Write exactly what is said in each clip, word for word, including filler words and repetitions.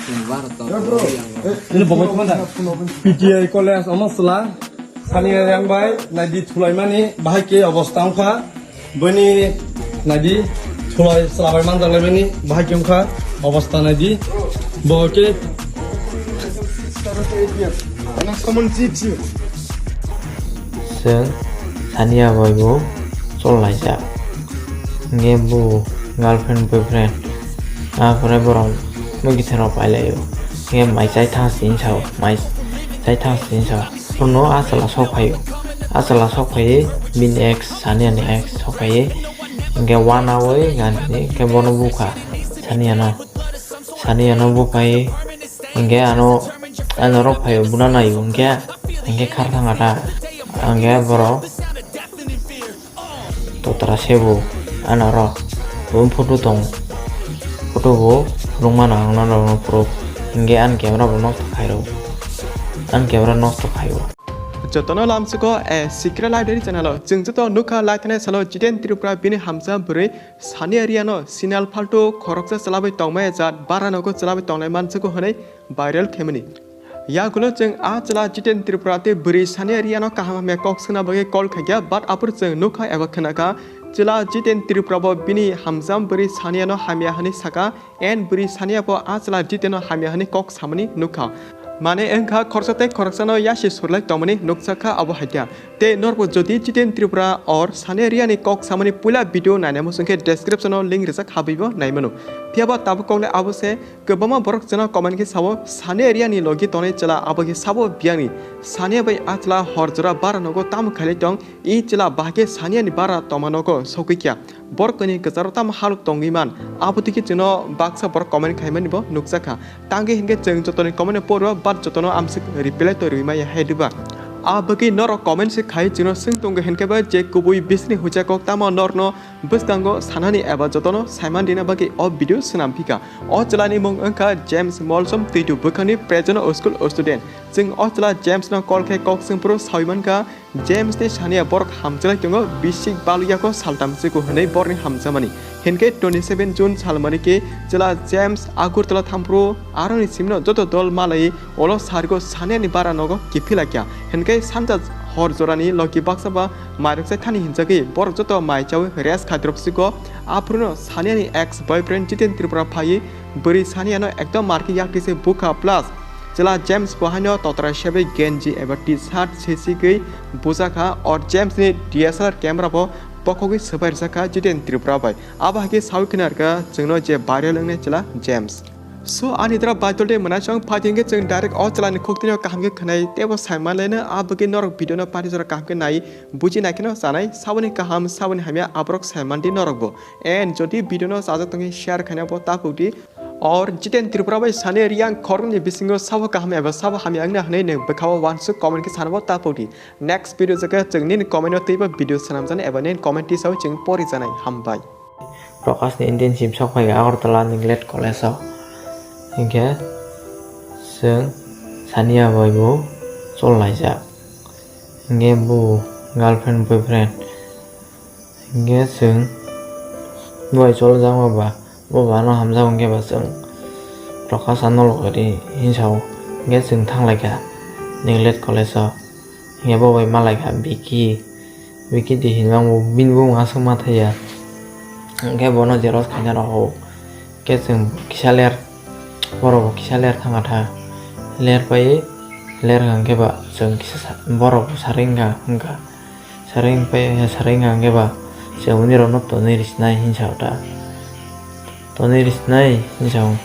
Ini bongoi thumanda. P T I college omo sla. Sani yang bai naidi thulaimani bahai ke obostha wngkha. Bini naidi thulai slabai manjak laimani bahai ke wngkha obostha naidi. Bo ke Chwng Sania bai bo chol laijak. Hingke bo girlfriend, boyfriend, ah, pore borok mui kitheno pailaio. Hingke mai chai thang sini sao, mai chai thang sini sao. Bono ah chwla sok phaio. Ah chwla sok phaiwi bini ex, Sania ni ex sok phaiwi. Hingke wanaui gandini hingke bono bukha Sania no. Sani ano bo pai, hingke ano, ano rok phaio, buna naio, hingke, hingke khar thang kha ta, hingke borok totra sebo, ano rok, bo photo tong, photo bo rwngmano ang nono proof, hingke ani camera bo nosto khairok, ani camera nosto khaio. Jotono lamsugo, eh, Secret Library channel o. Chwng joto nukha laithani salo Jiten Tripura bini hamsa bwrwi Sania Riano sinal phaltu khoroksa chwlabai tongmaya jat bara nogo chwlabai tongnai mansugo hwnwi viral khaimani. Yagulo chwng a chwla Jiten Tripura tei bwrwi Sania Riano kaham hamya kok swngna bagwi call khaikha, but aphuru chwng nukha eba khwnakha chwla Jiten Tripura bo bini hamjam bwrwi Saniano hamya hwnwi saka. En bwrwi Sania bo a chwla Jiteno hamya hwnwi kok samani nukha. Mane wngkha khoroksa tei khoroksano yasi surlai tongmani nukjakha abo haikha. Tei norbo jodi Jiten Tripura or Sania Riani kok samani puila video naina muchungkhe description o link rijak habwibo naimano. Phiyaba tabuk kokle abo se kwbangma borok chwngno comment khe sao Sania Riani logi tongnai chwla abo khe sabo biyangni. Sania bai a chwla hor jora bara nogo tamo khailai tong, i chwla bahai khe Saniani bara tongma nogo sogwi kya. Borok toni kwcharo tamo halok tongwi man, abo twi khe chwngno baksa borok comment khaimani bo nukjakha. Tangwi hinkhe chwng jotoni comment no poro, but jotono amswk reply to rwimaya hai diba? A bagwi norok comment se khai chwngno swng tongo hinkhe ba je kubui bisni hucha kok tamo norno bwskango sanani eba jotono saiman rina bagwi o video swnam phika. O chwlani mung wngkha James Molsom Twitu bwkhani present o school student. Chwng o chwla James no call khe kok swng phuru sawi mankha, James tei Sania borok hamchalai tongo, bisik baluyako saltam chikho hwnwi borokni hamchamani. Hinkhe twenty seven June salmani khe chwla James Agartala thamphuru aroni simno joto dol malai ulo sarigo Saniani bara nogo kiphilakya. Hinkhe sanja hor jorani logi baksa ba mairok chai thani hinjagwi borok joto mai chawi rest khaidrop chikho. Aphuruno Saniani ex boyfriend Jiten Tripura phaiwi bwrwi Saniano ekdom marki yakti se bukha plus Chwla James bo haino totrai sebwi genji eba T-shirt sesigwi bujakha, or James ni D S L R camera bo bokhogwi swbai rwjakha Jiten Tripura bai. Abo hai khe sawi khna rwkha chwngno je viral wngnai chwla James. So, ani dra baitol de mwnai song phaidi hwnkhe chwng direct o chwla ni khuk tino kaham khe khwnai teibo sai manlaino, abo khe norok video no pari jora kaham khe nai buji nai kheno chanai saboni kaham saboni hamya aborok sai mandi norok bo. And jodi video no chajak tongkhe share khaina bo ta pukdi. Or Jiten Tripura bai Sani Riang khoroknwi bisingo sabo kaham eba sabo hamya wngna hwnwi nwng bwkhao uansuk comment khe sanabo ta pudi. Next video jagao chwng nini comment o twibo video swnamjani eba nini comment tisao chwng pori janai. Hambai. Prakash ni internship sok phai Agartala Ninglet College o. Hinkhe chwng Sania bai bo chol laijak. Hinkhe bo girlfriend boyfriend. Hinkhe chwng bo bai chol jak ma ba, bo ba no hamjak hinkhe ba chwng Prakash ano logi hinsa o. Hinkhe chwng thang lai kha Ninglet College o. Hinkhe bo bai ma lai kha Vicky. Vicky di hinmang bo bini bumung aswk ma thai ya. Hinkhe bono xerox khaina rohor o. Hinkhe chwng kisa ler Borok bo kisa ler thangkha tha. Ler pai ler hwnkhe ba chwng kisa sa-, borok bo sari wngkha, wngkha. Sari wngpai, sari wngkha hwnkhe ba chwng bini rokno tonwi risinai hinsa o ta. Tonwi risinai hinsa o.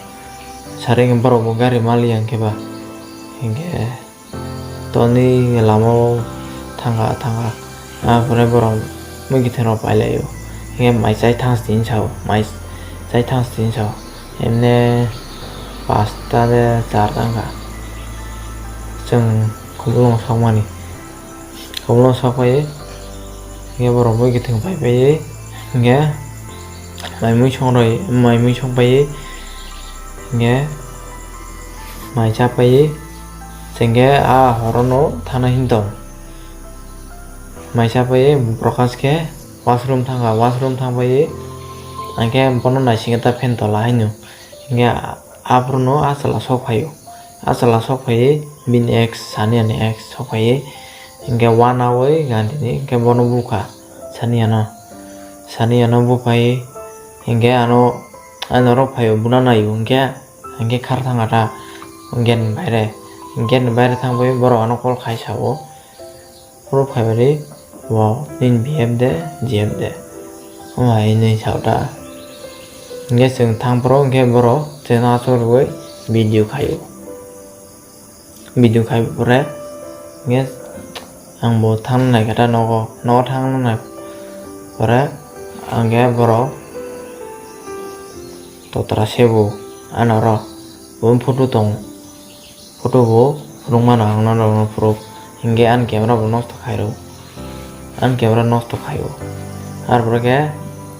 Sari wngkhe borok bo gari maliya hwnkhe ba. Hinkhe Toni lama o thangkha, thangkha. Ah, pore borok mui khe thero pailai o. Hinkhe mai chai thang sini sao, mai chai thang sini sao. Emne pasta de char thangkha. Chwng khumulwng sokmani. Khumulwng sokphai. Hinkhe borok mui khe thwng pai pai. Hinkhe mai mui song roi, mai mui song pai. Hinkhe mai cha pai. Chengke a horono thana hin tong. Maisa pai Prakash khe washroom thangkha, washroom thangpai angkhe bono naisingkhe ta fan tola haino. Hinkhe Aphuru no achwla sok phaio. Achwla sok phaiwi bini ex, Saniya ni ex sok phaiwi, hinkhe wanawi Gandhi ni hinkhe bono bukha, Saniya no. Saniya no buphai hinkhe ano, ano rok phaio buna naio hinkhe, hinkhe khar thangkha ta gate ni baire. Gate ni baire thangbai borok ano call khai sao. Phuru phaibari bo nini B F de, G F de. Omo hai hinwi sao ta. Hinkhe chwng thang phuru hinkhe borok chwngno achuk rwui video khaio. Video khai pore hinkhe ang bo thangna naikha ta nogo, nogo thangna nai pore hinkhe borok totra sebo ano oro bo photo tongo. Photo bo phunuk mano ang norokno phunuk. Hinkhe ani camera bo nosto khairw. Ani camera nosto khaio. Arpore khe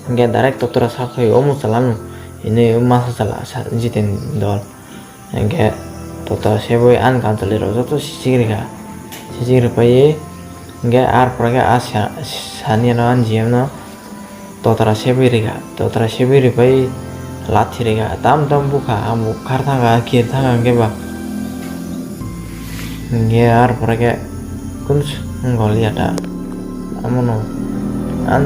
hinkhe direct totra sak phaio, omo chwla no hinwi masa chwla sa Jiten dol. Hinkhe totra sebwi ani kanchwlwi rok joto sisik rikha. Sisik ripaiwi hinkhe arpore khe a sa-, Saniya no ani G F no totra sebwi rikha, totra sebwi ripai lathi rikha, tam tam bukha, ang bo khar thangkha, kir thangkha hinkhe ba. Hinkhe arpore khe kunu goliya ta. Amono an